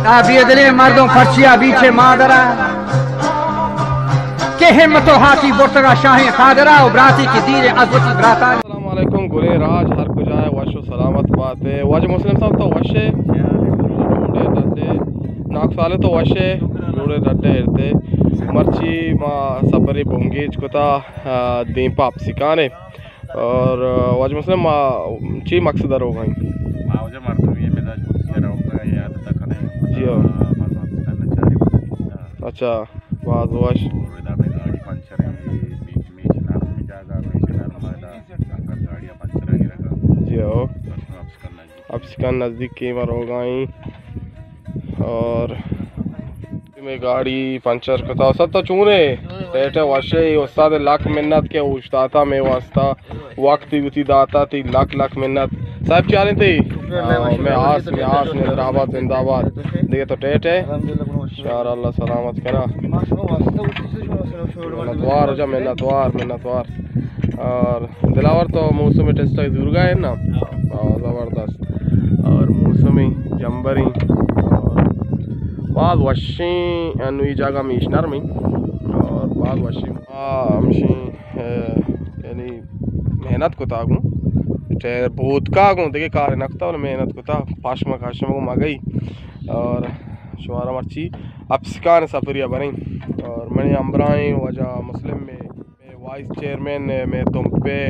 تا بے دلیں مردم پرچیا بیچ مادرا، کہ ہمت و ہاکی برتگا شاہیں قادرا و براتی کہ دیر از وتی براتانی۔ السلام علیکم گلیں راج، ہر کجا ئے وش و سلامت باتے۔ واجہ مسلم صاحب تو وش ئے؟ جوڑے ڈڈے۔ ناک سالے تو وش ئے؟ جوڑے ڈڈے ہرتے۔ مرچی ما سفری بنگیج کتا، آ، دیم پہ اپسکان ئے۔ اور، آ، واجہ مسلم، ما چی مقصد ءَ روگ ءَ ایں؟ ما واجہ مردمی مزاج پرسی ءَ روگ ءَ ایں، یاد تک کنیں۔ جی ہاں۔ آ، ما تو اپسکان نچاری بوتگ۔ اچھا، باز وش۔ اور ادا مئے گاڑی پنچر ایں، میش، میش نرم جاگہ، میش نرم ادا، اگر گاڑی پنچر آئی رکھا۔ جی ہو۔ اپسکان نزدیک۔ اپسکان نزدیک کہ ما روگ ءَ ایں۔ اور مئے گاڑی پنچر کتا۔ استاد تو چون ئے؟ ٹیٹ ئے، وش ئے؟ استاد لک منت کہ اوشتاتا مئے واسطہ، وقت وتی داتا، تئی لک لک منت۔ صاحب چاریں تئی؟ آ، مئے آس، مئے آس نظر آباد زندہ باد۔ دگہ تو ٹیٹ ئے؟ شار اللہ سلامت کرا۔ منتوار ہو جا، منتوار، منتوار۔ اور دلاور تو موسم ٹیسٹ زورگا ئے نا؟ آ، زبردست۔ اور موسمی جمبریں اور باز وشیں، انوی جاگہ میش نرمیں اور باز وشیں۔ آ، ہمشیں، اے، یعنی محنت کتا گوں، ٹیر بوتکا گوں، دگہ کار نہ کتا، بلے محنت کتا، پاشمہ کاشمہ گوں مگئی۔ اور شمارا مرچی اپسکان سفریا بریں۔ اور منی ہمراہیں واجہ مسلم مئے، مئے وائس چیئرمین، مئے تمپے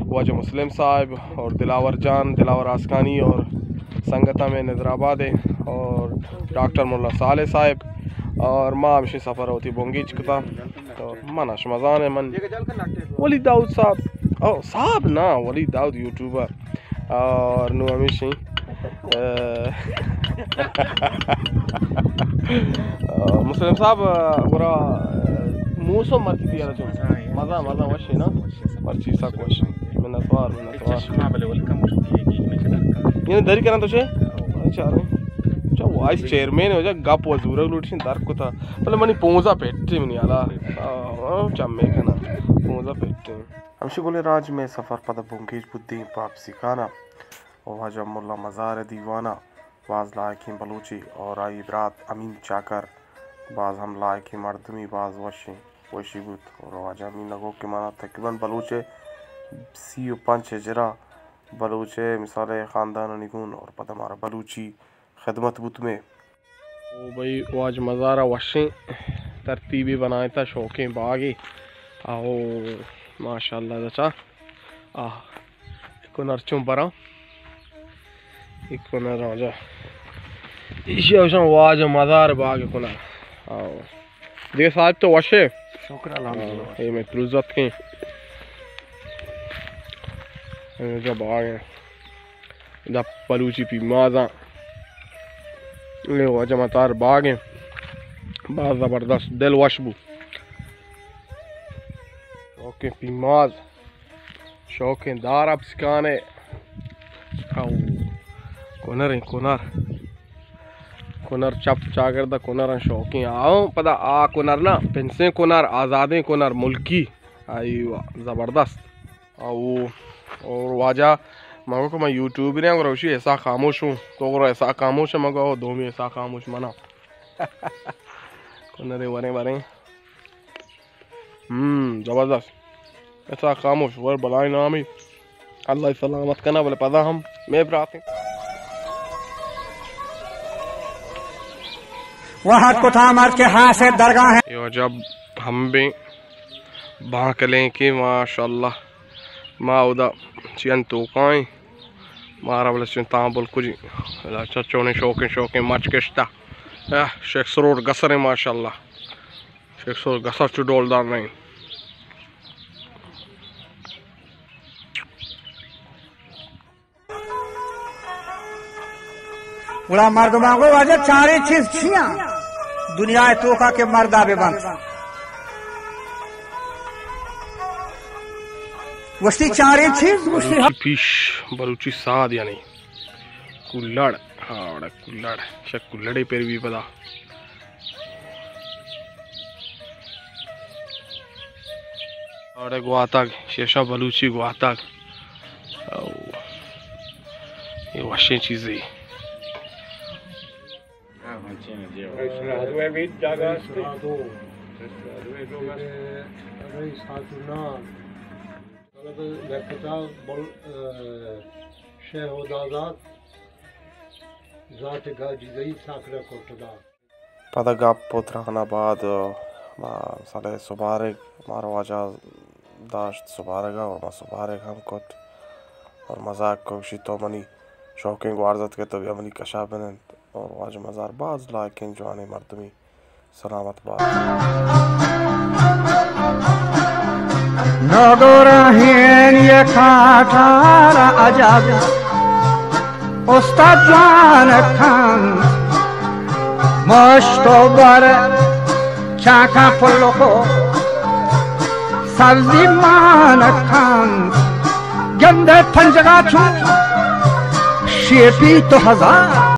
واجہ مسلم صاحب اور دلاور جان، دلاور آسکانی اور سنگتاں مئے نظر آباد ئے اور ڈاکٹر ملا صالح صاحب اور ما ہمشی سفر وتی بنگیج کتا۔ تو من شما زانے من ولی داؤد صاحب، او صاحب نا، ولی داؤد یوٹیوبر۔ اور نو ہمیشی، اہ، مسلم صاحب، گڑا موسم مرچی تیارا چون؟ مزہ، مزہ وش ئے نا؟ مرچی سک وش۔ منتوار، منتوار۔ چشمہ بلے ولکم گوشتی ہے کہ میں چہ درکا۔ یعنی دری کرن تو چے؟ اچھا، ارے۔ اچھا، وائس چیئرمین ہے، گپ و زورگ لوٹشن در کتا۔ بلے منی پونزا پیٹی منی حالا۔ آ، چمے کنا۔ پونزا پیٹی۔ ہمشی گلیں راج مئے سفر پدا بنگیج بوت دیم پہ اپسکانا و واجہ ملا مزار دیوانا۔ باز لائقیں بلوچے اور آئی برات امین چاکر باز ہم لائقیں مردمی، باز وشیں، وشی بوت۔ اور واجہ امین نگوک کہ منا تقریباً بلوچے سی و پنچ ہجرہ بلوچے مثال خاندانانی گون اور پدا مارا بلوچی خدمت بوت مئے۔ او بھئی، واجہ مزارا وشیں ترتیبی بنائینتا، شوقیں باغے۔ او ماشاءاللہ دچا۔ آہ، کنر چون براں۔ اے کنر آجا۔ ایشی اوشان واجہ مزار باغ کنر۔ او۔ دگہ صاحب تو وشے؟ شکر الحمدللہ۔ اے میں تروزت کیں۔ اے جا باغ ہے۔ دا بلوچی پیمازاں۔ اے واجہ مزار باغ ایں۔ باز زبردست، دل وش بو۔ شوقیں پیماز، شوقیں دار اپسکانے۔ او، کنر ایں، کنر۔ کنر چپ چاگرد کنر ایں، شوقیں۔ آؤ، پدا آ کنر نا، پنسیں کنر، آزادیں کنر، ملکی۔ آئی واہ، زبردست۔ او، اور واجہ، مگو کہ من یوٹیوبر آں، گڑا اشی اسحاق خاموش اوں۔ تو گڑا اسحاق خاموش ئے، مگو دومی اسحاق خاموش من آں۔ کنرے وریں وریں۔ ہم، زبردست۔ اسحاق خاموش، ور بلائیں نامی۔ اللہ سلامت کنا، بلے پدا ہم مئے براتیں۔ وہد کتا مرد کے حاصل درگاہ ہے۔ اے واجہ ہم بیں۔ بانکلیں کہ ماشاءاللہ ما اودا چیئن توکائیں، مارا بلے چون تاں بل کجی۔ چچونے شوقیں شوقیں مچ کشتا۔ اہ، شیخ سرور گسریں ماشاءاللہ۔ شیخ سرور گسر چو ڈولدار نہیں۔ گڑا مردماں گو واجہ چاریں چیز چیاں دنیا توکا کہ مردا بہ بنت؟ گوشتی چاریں چیز، گوشتی بلوچی پیش، بلوچی ساد یعنی کلڑ، ہاں، وڑا کلڑ، شک کلڑے پر بھی پدا۔ اڑے گواتگ، شیشہ بلوچی گواتگ۔ او، اے وشیں چیزے۔ رئیس رادو ءِ بیت جاگہ است۔ رئیس رادو۔ رئیس رادو ءِ لوگ است۔ رئیس خاتون ءَ طلب لکتا بل، اه، شیخ ہداداد ذات گاجی دئی ساکرہ کرتدا۔ پدا گپ و تران ءَ بعد ما سالے سبارگ، مارا واجہ داشت سبارگ ءَ اور ما سبارگ ہم کت اور مزاک کو، گوشی تو منی شوقیں گوارز ات کہ تو بیا منی کشا بنند اور واجہ مزار باز لائقیں جوانیں مردمی۔ سلامت بات۔ نگورہین یہ کاٹار عجب استاد جوان کن، مشت و بر چاکاں پلکو سبزی مان کن، گندے پنجگا چون شیپی تو ہزار۔